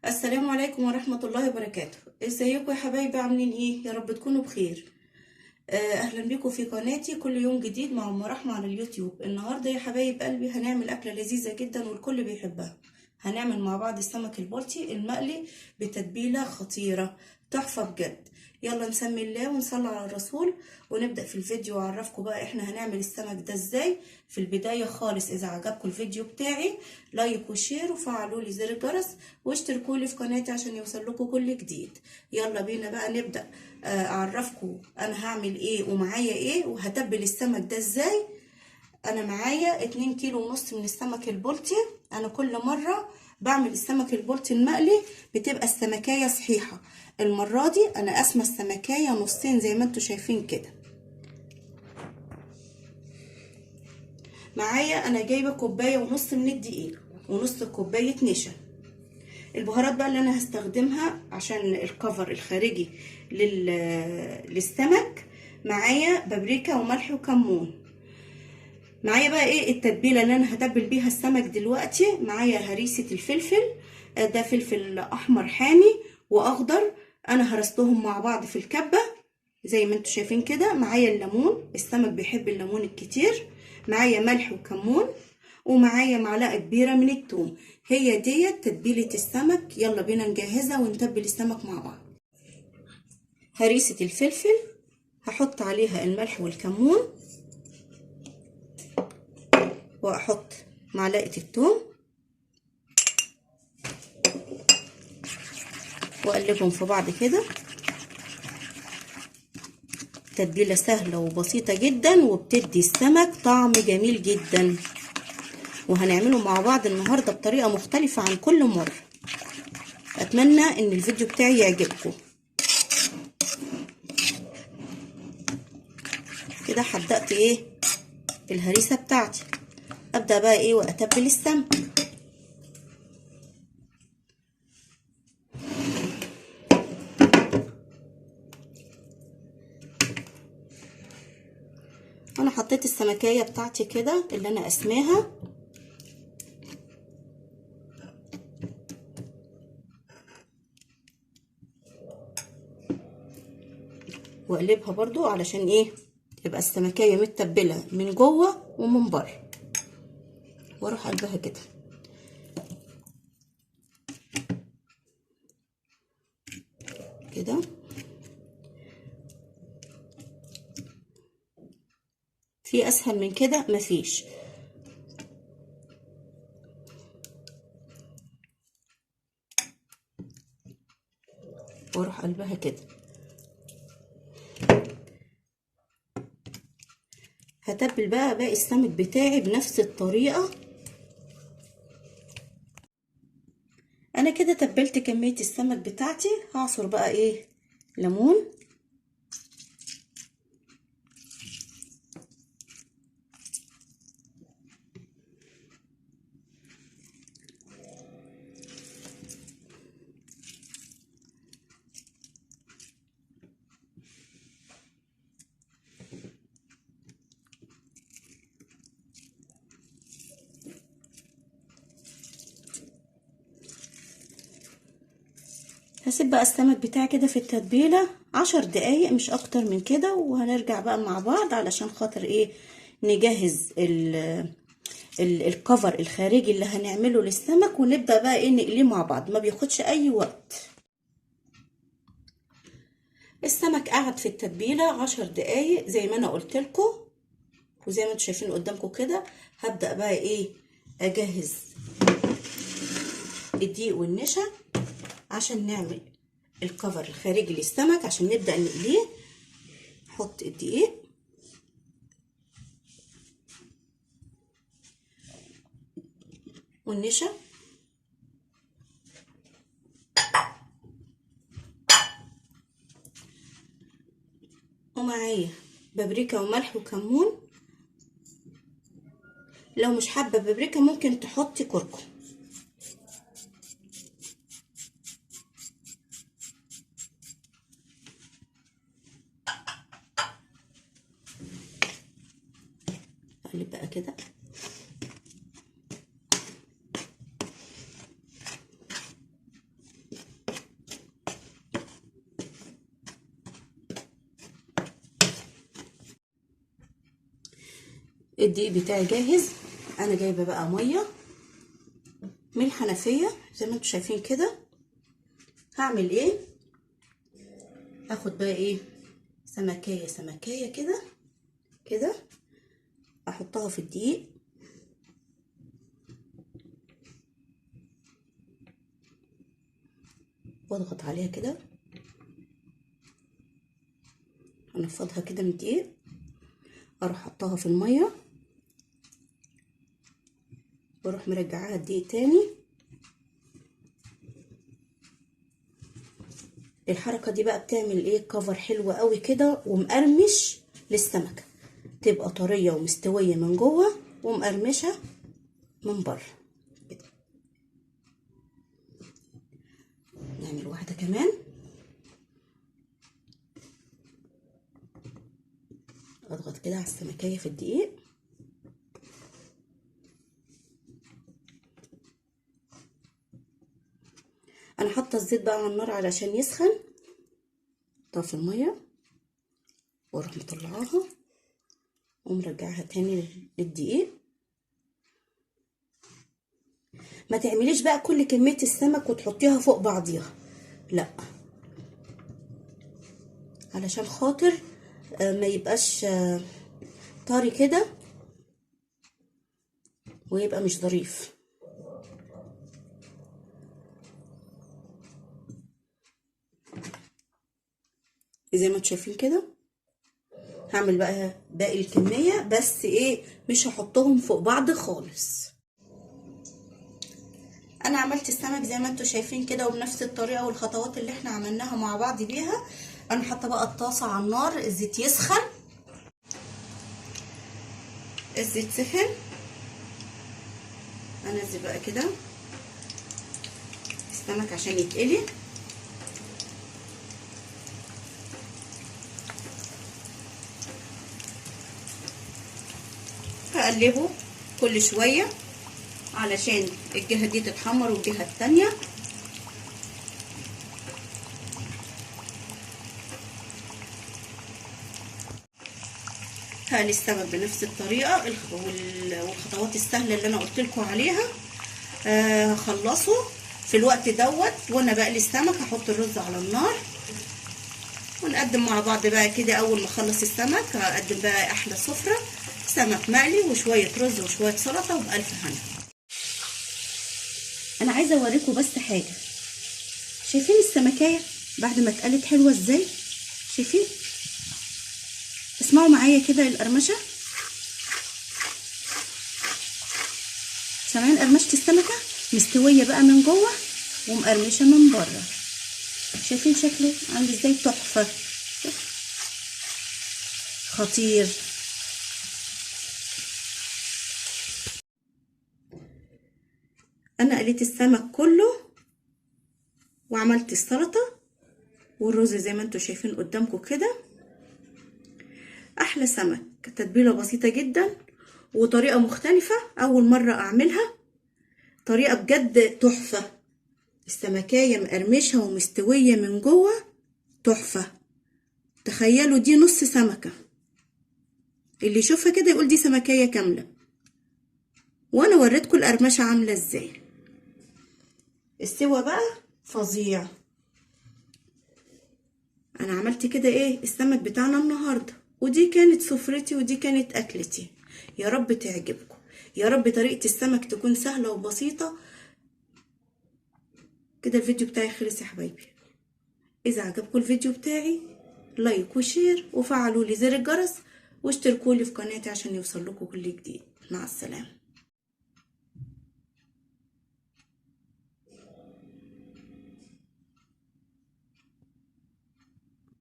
السلام عليكم ورحمة الله وبركاته. ازيكم يا حبايبي؟ عاملين ايه؟ يا رب تكونوا بخير. اهلا بيكم في قناتي كل يوم جديد مع ام رحمة على اليوتيوب. النهاردة يا حبايب قلبي هنعمل اكلة لذيذة جدا والكل بيحبها. هنعمل مع بعض السمك البلطي المقلي بتتبيلة خطيرة تحفة بجد. يلا نسمي الله ونصلي على الرسول ونبدأ في الفيديو، واعرفكم بقى احنا هنعمل السمك ده ازاي. في البداية خالص اذا عجبكم الفيديو بتاعي like و share وفعلوا لي زر الجرس واشتركوا لي في قناتي عشان يوصل لكم كل جديد. يلا بينا بقى نبدأ. اعرفكم انا هعمل ايه ومعايا ايه وهتبل السمك ده ازاي. انا معايا 2.5 كيلو من السمك البلطي. انا كل مرة بعمل السمك البلطي المقلي بتبقى السمكية صحيحة. المرة دي انا قاسمة السمكية نصين زي ما انتوا شايفين كده. معايا انا جايبة 1.5 كوباية من الدقيق ونص كوباية نشا. البهارات بقى اللي انا هستخدمها عشان الكفر الخارجي للسمك، معايا بابريكا وملح وكمون. معايا بقى ايه التتبيله اللي انا هتبل بيها السمك دلوقتي. معايا هريسه الفلفل، ده فلفل احمر حامي واخضر، انا هرستهم مع بعض في الكبه زي ما انتوا شايفين كده. معايا الليمون، السمك بيحب الليمون الكتير. معايا ملح وكمون، ومعايا معلقه كبيرة من الثوم. هي ديت تتبيله السمك. يلا بينا نجهزها ونتبل السمك مع بعض. هريسه الفلفل هحط عليها الملح والكمون، واحط معلقه الثوم واقلبهم في بعض كده. تتبيله سهلة وبسيطة جدا وبتدي السمك طعم جميل جدا، وهنعمله مع بعض النهارده بطريقة مختلفة عن كل مرة. اتمنى ان الفيديو بتاعي يعجبكم. كده حدقت ايه الهريسه بتاعتي. ابدا بقى ايه واتبل السمك. انا حطيت السمكيه بتاعتي كده اللي انا قسماها. واقلبها برضو علشان ايه تبقى السمكيه متبله من جوه ومن بره. واروح قلبها كده. كده في اسهل من كده مفيش. واروح قلبها كده. هتبل بقى باقي السمك بتاعي بنفس الطريقة. انا كده تبلت كمية السمك بتاعتي. هعصر بقى ايه ليمون، هسيب بقى السمك بتاعي كده في التتبيله 10 دقايق مش اكتر من كده، وهنرجع بقى مع بعض علشان خاطر ايه نجهز الكفر الخارجي اللي هنعمله للسمك، ونبدا بقى ايه نقليه مع بعض. ما بياخدش اي وقت. السمك قعد في التتبيله 10 دقايق زي ما انا قلت لكم وزي ما انتم شايفين قدامكم كده. هبدا بقى ايه اجهز الدقيق والنشا عشان نعمل الكفر الخارجي للسمك عشان نبدأ نقليه. نحط الدقيق، والنشا، ومعايا بابريكا وملح وكمون. لو مش حابة بابريكا ممكن تحطي كركم. اقلب بقى كده. الدقيق بتاعي جاهز. انا جايبه بقى مية من الحنفية زي ما انتم شايفين كده. هعمل ايه؟ هاخد بقى ايه، سمكيه سمكيه كده كده، احطها في الدقيق. واضغط عليها كده، انفضها كده من الدقيق، اروح احطها في المية واروح مرجعاها الدقيق تاني. الحركة دي بقى بتعمل ايه، كفر حلو قوي كده ومقرمش للسمكه، تبقى طرية ومستويه من جوه ومقرمشه من بره كده. نعمل واحدة كمان. اضغط كده على السمكيه في الدقيق. انا حاطه الزيت بقى على النار علشان يسخن. طفي المية واروح مطلعاها ومرجعها تاني للدقيق. ما تعمليش بقى كل كمية السمك وتحطيها فوق بعضيها، لا، علشان خاطر ما يبقاش طري كده ويبقى مش ظريف. زي ما انتم شايفين كده هعمل بقى باقي الكمية، بس ايه، مش هحطهم فوق بعض خالص. انا عملت السمك زي ما انتم شايفين كده، وبنفس الطريقة والخطوات اللي احنا عملناها مع بعض بيها. انا حاطه بقى الطاسه على النار، الزيت يسخن. الزيت سخن، انزل بقى كده السمك عشان يتقلي. هقلبه كل شوية علشان الجهة دي تتحمر والجهة التانية. هقلي السمك بنفس الطريقة والخطوات السهلة اللي انا قلت لكم عليها. هخلصه في الوقت دوت وانا بقلي السمك. هحط الرز على النار ونقدم مع بعض بقى كده. اول ما اخلص السمك هقدم بقى احلى سفره، سمك مقلي وشوية رز وشوية سلطة، وبألف هنا. انا عايزه اوريكم بس حاجة. شايفين السمكيه بعد ما اتقلت حلوة ازاي؟ شايفين؟ اسمعوا معايا كده القرمشه. سامعين قرمشه السمكة؟ مستوية بقى من جوه ومقرمشه من بره. شايفين شكله عامل ازاي؟ تحفة، خطير. انا قليت السمك كله وعملت السلطة والرز زي ما انتم شايفين قدامكم كده. احلى سمك، تتبيله بسيطة جدا وطريقه مختلفة، اول مرة اعملها، طريقه بجد تحفة. السمكايه مقرمشه ومستويه من جوه، تحفة. تخيلوا دي نص سمكة، اللي يشوفها كده يقول دي سمكايه كاملة، وانا وريتكم القرمشه عامله ازاي. السوا بقى فظيع. انا عملت كده ايه السمك بتاعنا النهارده، ودي كانت سفرتي ودي كانت اكلتي. يا رب تعجبكم، يا رب طريقه السمك تكون سهلة وبسيطة كده. الفيديو بتاعي خلص يا حبايبي. اذا عجبكم الفيديو بتاعي like و share، وفعلوا لي زر الجرس، واشتركوا لي في قناتي عشان يوصل لكم كل جديد. مع السلامة.